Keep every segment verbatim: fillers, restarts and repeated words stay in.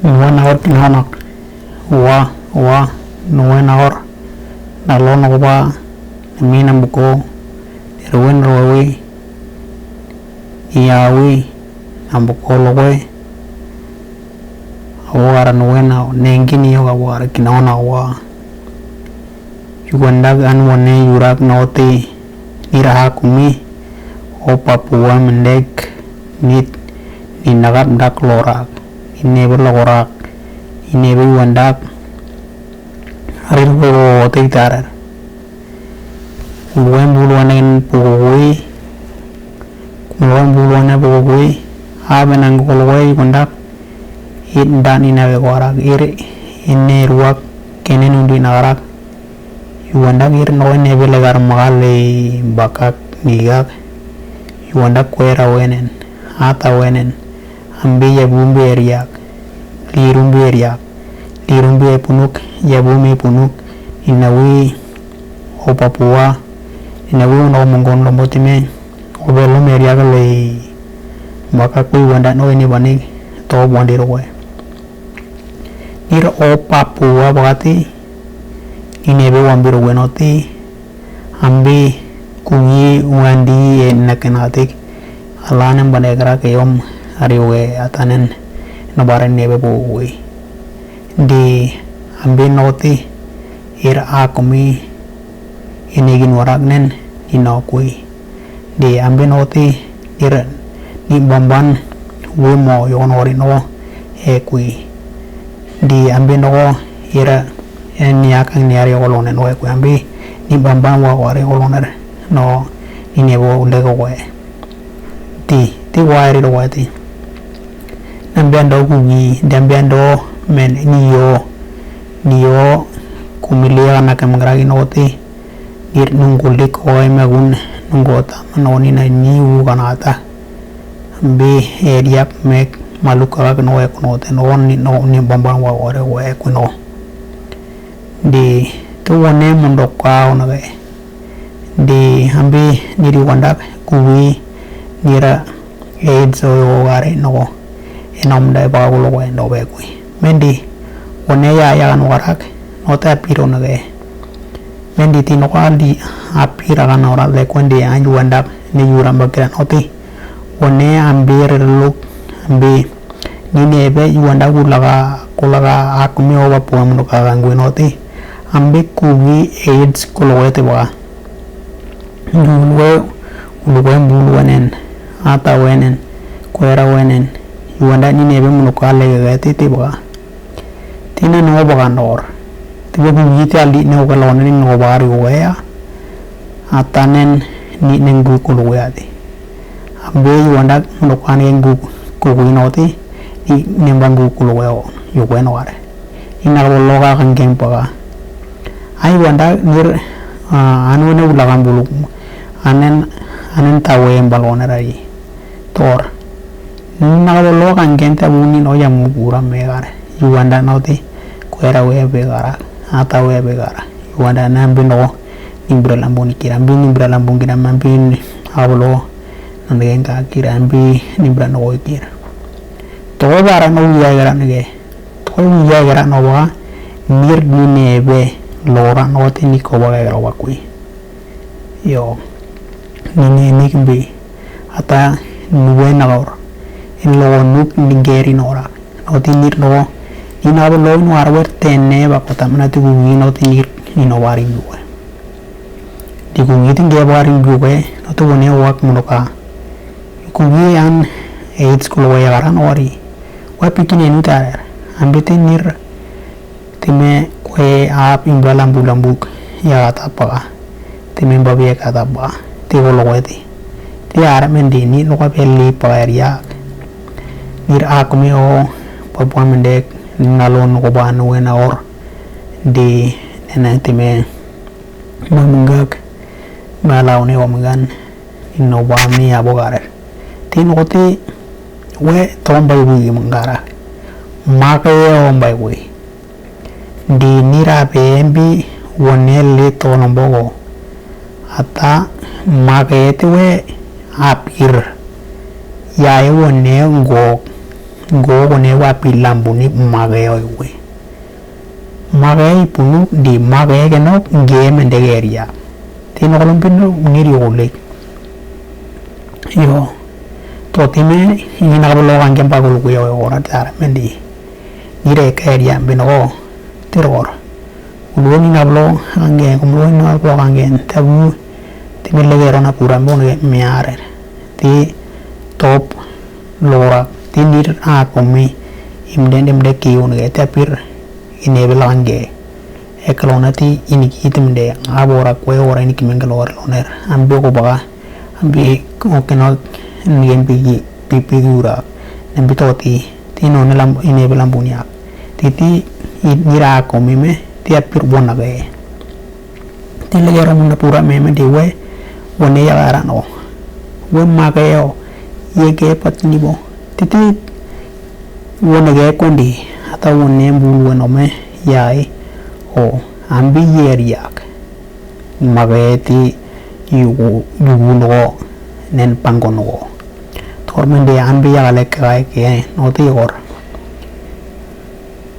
Nuwen akor kinaonak. Wa, wa, nuwen akor. Nalo nukba, nemi nambukoo, ni ruwen ruwawi, ni yawi, nambukoo lokwe. Abwakar nuwen, nengini yok abwakar kinaonak wa. Yuwandak an wone yurak noti, nira hakumi, o Papua Mendek, nit, ni nakat dak lorak, ni nebe lokorak, ni nebe yuwandak, arir ko otik tarer. Uluwen buluwen en pukukui, Kumuluwen buluwen en pukukui, aben angkolowe yuwandak, it dan inawe korak, ir ine ruwak kenen undi nakarak, yuwandak ir noe nebe lekar makal ei bakak ngigak, yuwandak kwera wenen, ata wenen, ambi yabumbi eriak, lirumbi eriak, lirumbi epunuk, yabumbi epunuk, inawi o Papua, inawi o noko mongkon lombotime, o belum eriak lei, bakak kui wanda no ini banik, to bwandi rokwe. Nir o Papua bakati, inebe wambi rokwe noti, ambi kugi wandi e nakenatik, alanen bane kara ke yom ariwe atanen, no bare nebe bukui. Di ambi noti, ir akumi, inegin warak nen, inokui. Di ambi noti, ir ni bamban, wimo yon wari no, ekui. Di ambi noko, ir, en niakang niari okolonen wekui ambi, ni bamban wa wari okolonen, no, ni nebo leko we. Ti, ti wari lo wati. Nambi ando kugi, dambi ando men niyo, niyo, kumilia na kamgragi noti. Ngir nungkulik oe magun, nungkota, manoni na niwu kanata. Ambi eriak mek, malukak no e kunote, no ni, no ni bamban wa ore we kuno. Di, tu wone mundoka onage. Di ambi niri wandak kuwi nira AIDS o gare noko. Enom dai ba kulo ko endo be kui. Mendi, wone ya ya kan warak, note apiro nage. Mendi ti noko aldi apira kan ora le kwende anju wandak ni yura bakira noti. Wone ambi reluk, ambi Nini ebe yuwanda kulaga, kulaga akumi oba puwa mundo kaga ngwino ti. Ambi kugi AIDS kulo wete ba. Dulwe, ulwe mbulu wenen, ata wenen, kwera wenen. Yuwanda nini ebe mundo kale gete ti ba. Tina no ba kandor. Tiba kugi ti aldi ne okala wenen no ba ri wea. Atanen ni nengu kulo wea ti. Ambi yuwanda mundo kane ngu kulo wea noti. Ni nemba ngu kulo wea o. Yuwe no are. Ina kabo loka kan gen paga. Ai wanda nir, ah, anu ne ulakan buluk. Anen, anen tawe embalone rai. Tor. Ina kabo loka kan gen ta buni no ya mubura megare. Yuwanda noti. Kwera we begara. Ata we begara. Yuwanda nambi no. Nimbra lambun kira. Ambi nimbra lambun kira. Ambi ni abolo. Nande gen ka kira. Ambi nimbra no kira. Togo bara no wiya gara nege. Togo wiya gara no ba. Nir ni nebe. Lora no ti ni koba gara ba kui. Yo. Ni ne ni kimbi. Ata nuwe nagor. In logo nuk ni geri nora. Noti nir no. Ni nabo lo no arwer tene ba kota mana tu kugi noti nir ni no wari yuwe. Di kugi ti nge wari yuwe. Noti wone wak mundo ka. Kugi an AIDS kulo waya garan wari. Wa pikine nu tarer. Ambi ti nir. Time kwe ap imbra lambu lambuk ya tapa. Time mbabi ya katapa. Ti kolo kwe ti. Ti ara mendi ni loka peli pa area. Nir akumi o Papua Mendek nalo no ko ba nuwe na or. Di nena time mamungak. Malaw ne wamgan. Ino ba mi abo garer. Ti no ti we tombai wi mungara. Maka ye ombai wi. Di nira pe embi wone le tono bogo. Ata makete we apir. Yae wone ngok. Ngo ko ne wa pi lambuni makeo iwe. Makeo i bunu di makeo ke nok nge mende ke eriak. Ti nok lom pin no ngiri ole. Yo. To ti me ini na kablo kan kem pa kulu kuyo ora tara mendi. Ngire ke eriak bin ko. Ti ror. Uluo ni na blo anggen, uluo ni na blo anggen, tabu, ti mi lege ro na pura mo ne miare. Ti top lora, ti nir a komi, im den dem de ki un ge, ti apir, ine bela angge. E kalona ti ini ki itim de, a bora kwe ora ini ki menge lora loner, ambe ko baga, ambe ko keno, ngen pi ki, pi, pi ki ura, nembi to ti, ti no ne lam, ine bela bunia. Ti ti, i, nira ko mi me, ti apir bona ge. Ti lege ro muna pura me me di we, wone ya gara no. We ma ge yo, ye ge pat ni bo. Ti ti, wone ge kondi, ata wone bulu we no me, ya e, o, ambi ye riak. Mageti yugu, yugu nogo, nen pango nogo. Tor mende an bi yaga lek kai ke, no ti gor.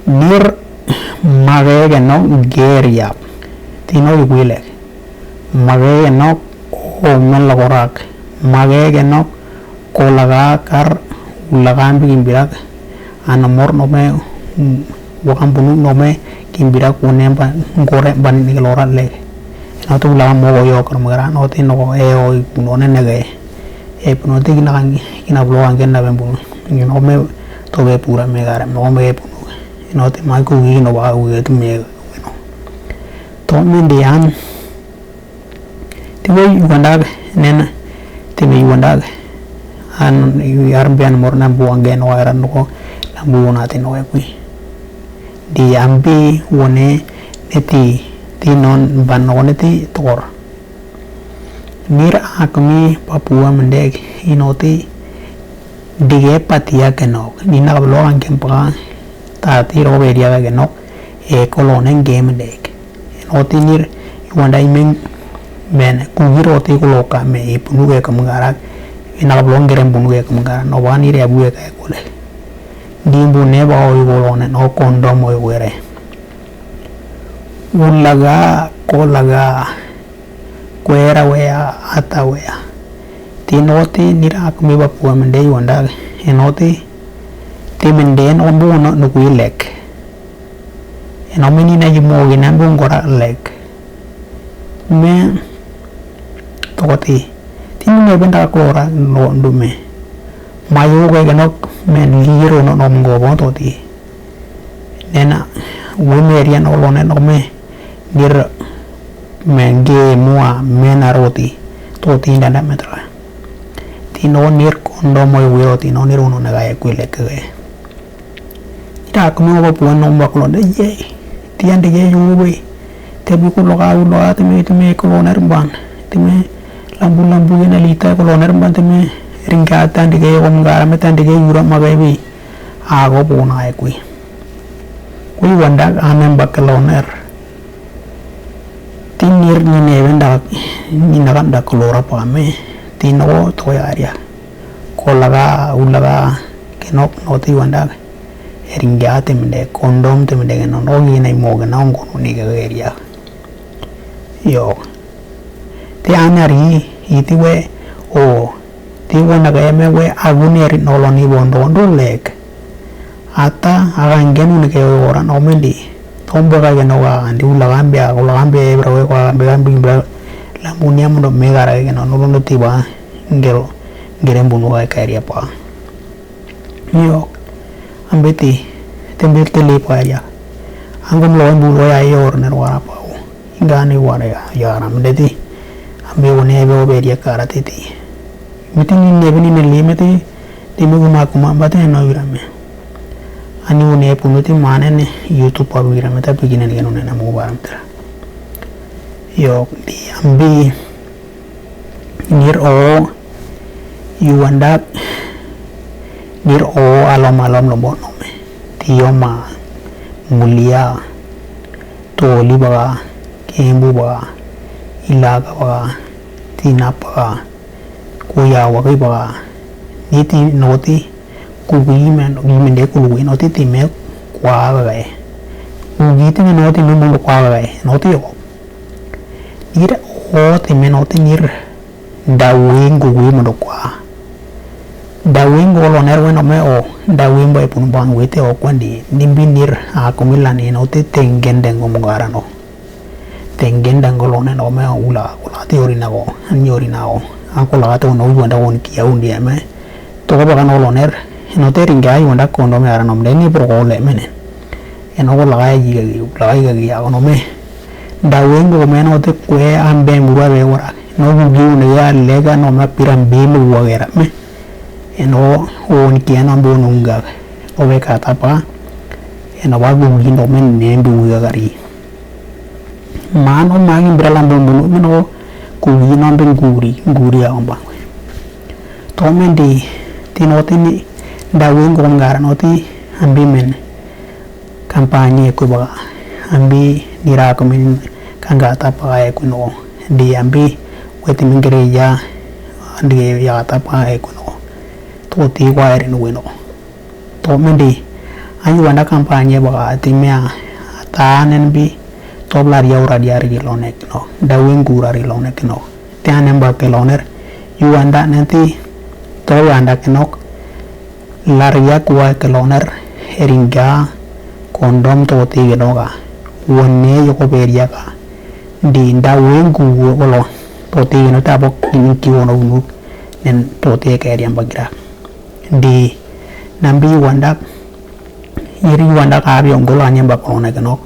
Nir mage ke no ger yap. Ti no yugu lek. Mage ke no o men logorak. Mage ke no ko laga kar, laga ambi kimbirak, ano mor no me, mm, wakan bunu no me, kimbirak wone ba, ngore ban ni lora le. No tu laga mogo yo kar magara, no ti no e o bunu ne nege. E bunu ti kina kan, kina blo kan kena ben bunu. No me to be pura me gara, no me bunu. No ti ma ku gi no ba u ge tu me, no. To me ndi an, Ti we Uganda nena, ti we Uganda. An, yar bian mor na buang gen wa ran ko, na buang na ti no kui. Di ambi wone neti, ti non ban wone ti tor. Mir akmi Papua mendek, inoti, dige patia kenok. Ni na kablo an kempa, ta ti ro be dia kenok, e kolone nge mendek. Eno ti nir, i wanda i meng, men, ku gir oti ku loka me, i punu ke kemengara, i na kablo ngere punu ke kemengara, no ba nir ya bue ke kole. Di bune ba o i kolone, no kondom o i were. Ulaga, kolaga, kwera wea, ata wea. Ti no ti nir akmi Papua mende i wanda, eno ti, ti mende no bu no, no ku ilek. Eno mini na yimo gina bungora lek. Me tokoti. Ti me benda kora no dume. Mayo ke no men liro no no mgo bon toti. Nena we me ria no lo ne no me. Dir me ge mua me na roti. Toti ndanda metra. Ti no nir kondo mo we roti no nir uno na ga e kuile ke. Ira kama wa puan no ba kulo de ye. Ti ande ye yu we. Te bi kulo ka ulo a te me te me kulo ner ban. Te me lambu lambu ye na lita kulo ner ban te me ringa tande ke yo mgara me tande ke yura ma be bi. A go bu na e kui. Kui wanda a me ba kulo ner. Ti nir ni ne wenda ni na kan da kulo ra pa me. Ti no to ya ria. Ko laga u laga ke no no ti wanda. Eringia te mende, kondom te mende, no no gi na imo gi na ongo ni ga eria. Yo. Ti anari, iti we, o, ti wona ga eme we, agu neri no lo ni bondo, ondo lek. Ata, aga ngenu ni ke ora no mendi. Tombo ga ke no ga, andi ula ga mbia, ula ga mbia, ebra we, kwa, mbia, mbia, mbia, la munia mundo mega ra ke no, no lo no ti ba, ngero, ngere mbunu ga ke eria pa. Yo, ambiti, tembil tili pa ya. Anggo mlo en bulo ya yor ner wara pa u. Ingani wara ya, ya ram deti. Ambi wone be obe dia kara titi. Miti ni nebi ni neli miti, timi guma kuma bate no wirame. Ani wone punu ti mane ne YouTube pa wirame ta pigine ne no ne na mu baram tera. Yo, di ambi Nir o, yu wandak, nir o alom alom lo bo nome. Ti yoma, mulia, toli baga, kembu baga, ilaga baga, tinap baga, kuya wagi baga. Niti noti, Kuki men, kuki men de kuluki, eno ti time kwa kakae. Kuki time eno ti me mundo kwa kakae, eno ti yo. Nir o time eno ti nir dawi nguki mundo kwa. Dawi ngu lo ner weno me o, dawi mbo e pun bang wite o kwandi, nimbi nir a kumi lani eno ti tengen dengo mungara no. Tengen dango lo ner no me o ula, ula ti ori nago, an ori nago. An kula to no wanda won kia undi eme. To ko baga no lo ner, eno te ringa wanda kondo me ara nom de ni pro ko le mene. Eno ko laga yi, laga yi ya no me. Dawi ngu me eno te kwe ambe murwa be wara. Eno gugi undi ya lega no me piram be mu wa gera me. Eno won kia no bo nunga. O be kata pa. Eno wa gugi no me ne ndu gari. Mano magi mbira lambo munu meno kuki no mbe nguri, nguri a omba. To mende ti no ti ni dawi ngu ngara no ti ambi men kampanye ku ba ambi nira ku men kanga ta pa e ku no di ambi weti men gereja andi ya ta pa e ku no to ti wa eri no weno. To mende, an yu wanda kampanye ba ti me a ta nen bi, to bla ria ura dia ri lo nek no, dawi ngu ra ri lo nek no. Ti an en ba ke lo ner, yu wanda nen ti, to wanda ke nok, la ria kuwa ke lo ner, eringa, kondom to ti ke no ka, wone yo ko be ria ka, di dawi ngu wo lo, to ti ke no ta bo ki wo no nuk, nen to ti ke ria ba gira. Di nambi wandak, iri wandak abi ongolo anye ba kolone kenok.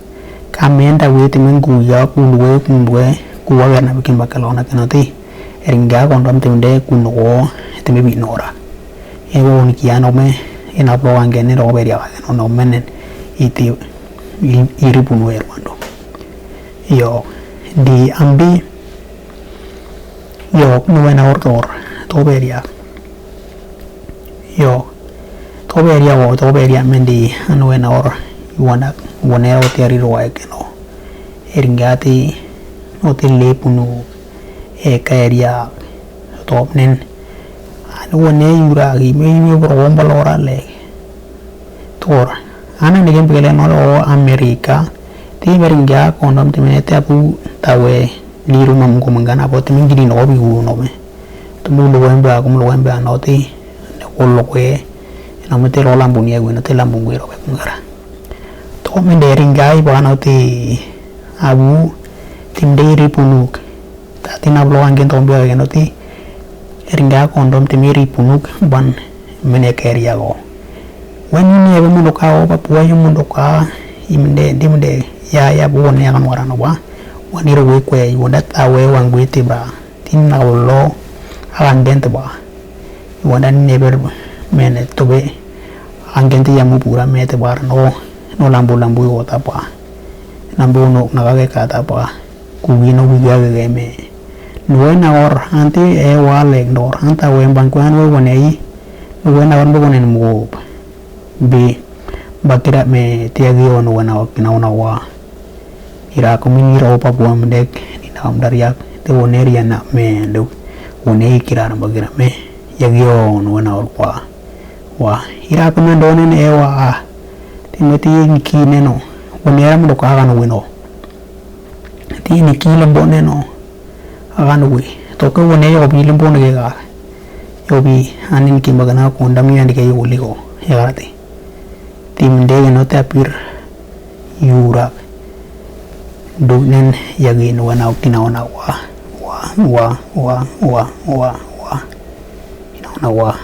Ka menda witi men kuya kulwe kulwe kuwa gana bikin ba kolone kenok ti. Eringa kondom timde kuno timi bi nora. Ewo ni kiano me ina pro angene ro beria kano no menen iti i-, iri punu erwando. Yo, di ambi, yo, no wena or tor, to beria. Yo, to beria wo, to beria mendi, anu wena or, wana, wane o tiari ro ai keno. Eringa ti, o ti le punu, e ka eria, to nen. Anu wane yura gi, me yura bro womba lora le. Tor, ana negen pegele no lo Amerika, ti beringa kondom ti mene te apu tawe, liru mam ko mangana po ti mengiri no bi wu no me. Tumu lo wembe aku lo wembe ano ti, ne ko lo kwe, no me te lo lambu ni agu no te lambu ngwe ro be kungara. To mende eringa i ba no ti, abu, ti mende iri punuk. Tati na blo anggen to mbia geno ti. Eringa kondom ti miri punuk ban mene keria go. Wani ne be mundo ka o ba puwa yu mundo ka imde dimde ya ya bu wani akan warano ba. Wani ro wi kwe yu wanda tawe wangwi ti bra. Ti na lo akan den ti ba. Yu wanda ne be mene to be anggen ti ya mu pura me ti ba no. No lambu lambu yo ta ba. Nambu no na ka ke ka ta ba. Kuwi no wiga gege me. Nuwe na or anti e wa lek dor anta we mbang kwan we wane i. Nuwe na or mbo wane mwob. Bi bakira me tiagi o nuwe na or kina wana wa. Ira kumi ni ro pa buwa mdek ni na om dariak. Te wane ria na me ndu. Wane i kira na bakira me. Yagi o nuwe na or kwa. Wa. Ira kumi ndo ne ne wa a. Ti me ti nki neno. Wane ra mdo kwa gano wino. Ti ni ki lembo neno. Agan wi. To ke wone yo bi lembo ne ke ga. Yo bi anin ki magana ko ndam yan ke yo liko. Ya garati. Ti mende no ta pir. Yura. Duk nen yagi no wana kina wana wa. Wa, wa, wa, wa, wa, wa. Kina wana wa.